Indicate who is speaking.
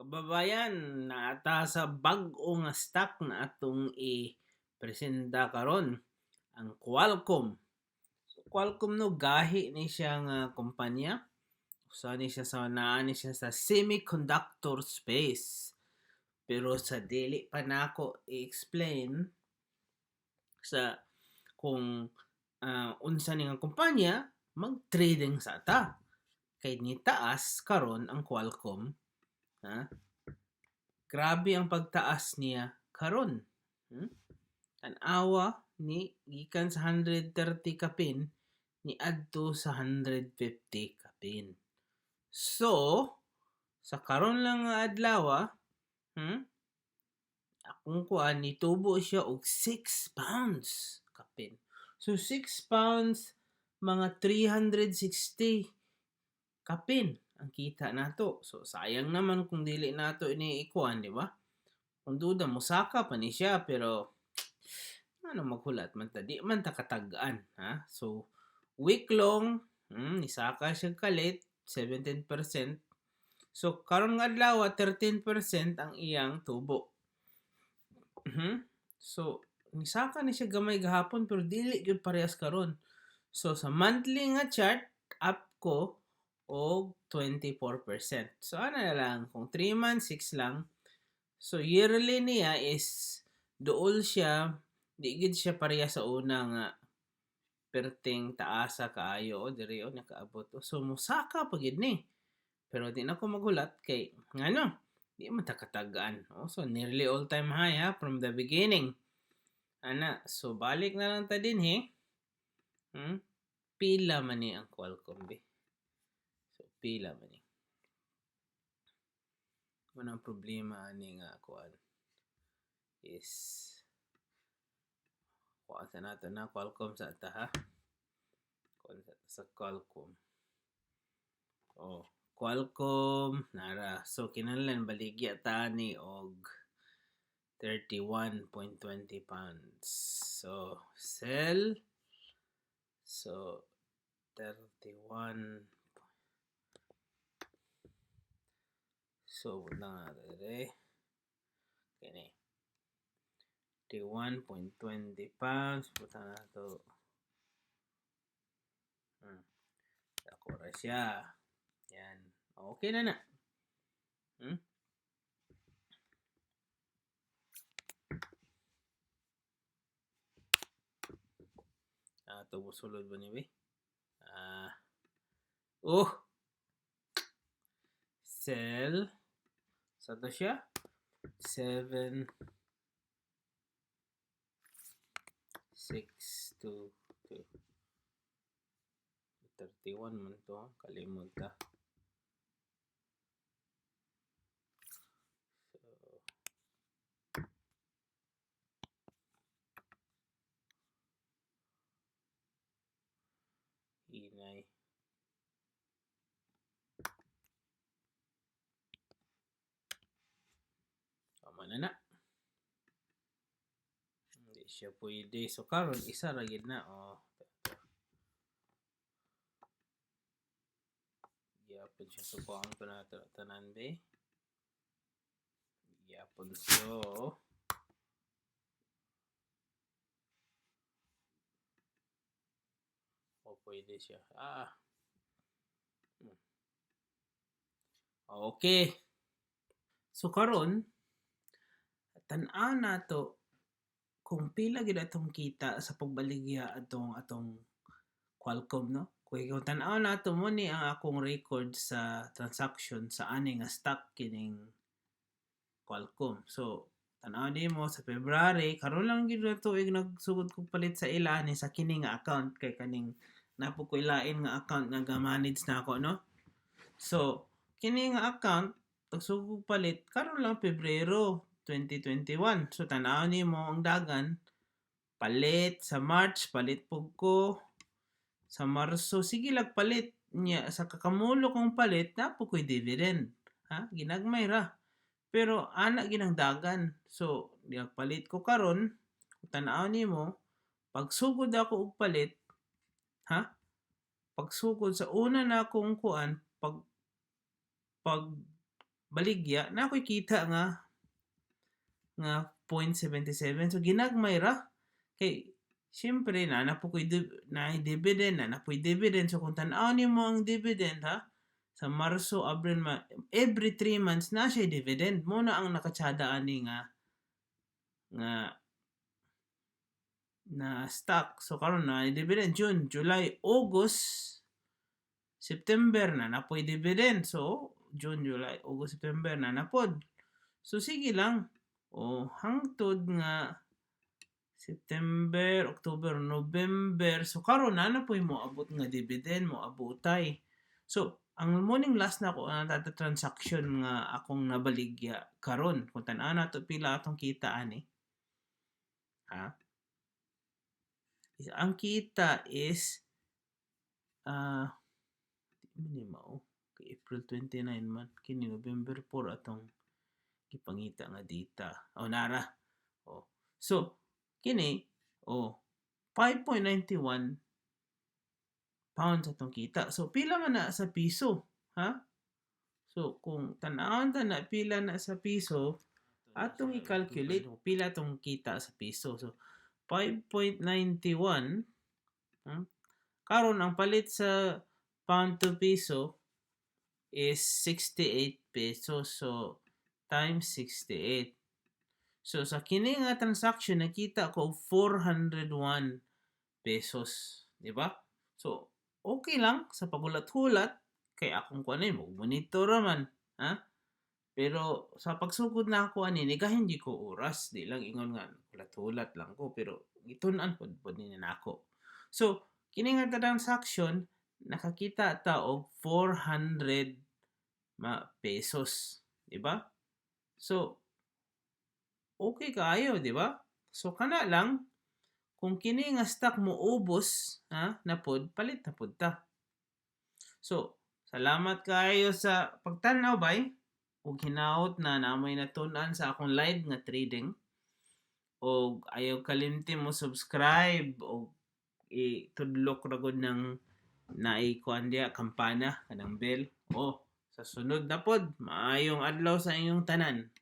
Speaker 1: Kababayan, naa ta sa bag-o nga stock na atong i-presenta karon, ang Qualcomm. So, Qualcomm no, gahi ni siya nga kumpanya. Usa ni siya sa naa ni siya sa semiconductor space. Pero sa dili pa nako i-explain sa kung unsa ni nga kumpanya, mag-trading sa ta. Kay ni taas karon ang Qualcomm, ha? Grabe ang pagtaas niya karon. Tan-awa ni gikan sa 130 kapin ni adto sa 150 kapin. So, sa karon lang nga adlaw, akong kuan nitubo siya og 6 pounds kapin. So 6 pounds, mga 360 kapin ang kita nato. So sayang naman kung dili nato ini ikuan, di ba? Kung duda mosaka pa ni siya, pero ano, maghulat man ta, di man ta katag-an, ha? So week long, nisaka siya kalit 17%. So karon nga adlaw 13% ang iyang tubo. So nisaka ni siya gamay gahapon pero dili gyud parehas karon. So sa monthly nga chart, up ko og 24%. So ano na lang, kung 3 months, 6 lang. So yearly niya is duol siya, di gid siya pareha sa una nga perting taasa kaayo o diri o nakaabot. So mosaka pa gid ni. Pero di na ko maghulat kay ngano, di man ta katag-an. Oh, so nearly all time high, ha, from the beginning. Ana, so balik na lang ta dinhi. Pila man ni ang Qualcomm be? So pila man ni? Unang problema ani nga kuan is kuan sa nato na Qualcomm sa ta, ha. Kuan sa Qualcomm. Oh, Qualcomm nara. So kinahanglan baligya ta ni og 31.20 pounds. So sell, so 31, so na dire kini 31.20 pounds, butang na to. Dako ra siya. Yan. Okay na na. Ah, tubo sulod ba ni be? Ah. Oh. Sell. Sa to siya? 7 6 2 2 31 man to, kalimot ta. So, hinay. Tama na na. Hindi siya pwede. So karon isa ra gid na, oh. Gyapon siya, so kuhaan ko na ito tanan be. Gyapon, so oh, pwede siya. Ah. Okay. So karon tan-aw nato kung pila gid atong kita sa pagbaligya atong atong Qualcomm, no? Kung tan-aw nato mo ni ang akong record sa transaction sa ani nga stock kining Qualcomm. So tan-aw nimo sa February, karon lang gid na tuig nagsugod kog palit sa ila ni sa kini nga account kay kaning napo ko ilain nga account nga ga-manage na ako, no? So kini nga account nagsugod palit karon lang Pebrero 2021. So tan-aw nimo ang dagan palit sa March, palit pug ko sa Marso, sige lag palit niya sa kakamulo kong palit napo ko'y dividend, ha, ginagmay ra. Pero ana ginang dagan. So palit ko karon, tan-aw nimo pagsugod ako og palit, ha, pagsugod sa una na akong kuan pag pag baligya na ako'y kita nga 0.77. So ginagmay ra kay syempre na na po ko'y na dividend na po'y dividend. So kung tan-aw nimo ang dividend, ha, sa Marso, Abril, every 3 months na siya dividend mo na ang nakatsada ani nga na stock. So karon na dividend June, July, August, September na napoy dividend. So June, July, August, September na napod. So sige lang. O hangtod nga September, October, November. So karon na napoy mo abot nga dividend mo abutay. So ang morning last na ko ang transaction nga akong nabaligya karon. Kung tan-aw nato pila atong kita ani. Ha? Ang kita is di man ni mao kay April 29 man kini, November 4 atong gipangita nga data. Oh, nara. Oh. So kini, oh, £5.91 atong kita. So pila man na sa piso, ha? So kung tan-awon ta na pila na sa piso, atong i-calculate pila tong kita sa piso. So 5.91, Karon ang palit sa pound to piso is 68 pesos. So times 68. So sa kini nga transaction nakita ko 401 pesos, di ba? So okay lang sa pagulat-hulat kay akong kuan mo monitor man, ha? Pero sa pagsugod na ako ani nigahin di ko oras, di lang ingon nga hulat-hulat lang ko, pero gitun-an pod pod ni nako. So kini nga transaction nakakita ta og 400 ma pesos, di ba? So okay kaayo, di ba? So kana lang, kung kini nga stock mo ubos, ha, na pod palit na pod ta. So salamat kaayo sa pagtan-aw bay ug hinaot na namoy natun-an sa akong live nga trading, og ayaw kalimti mo subscribe og itudlok ra gud ng naay kuan diya, kampana, kanang bell. Oh, sa sunod na pod, maayong adlaw sa inyong tanan.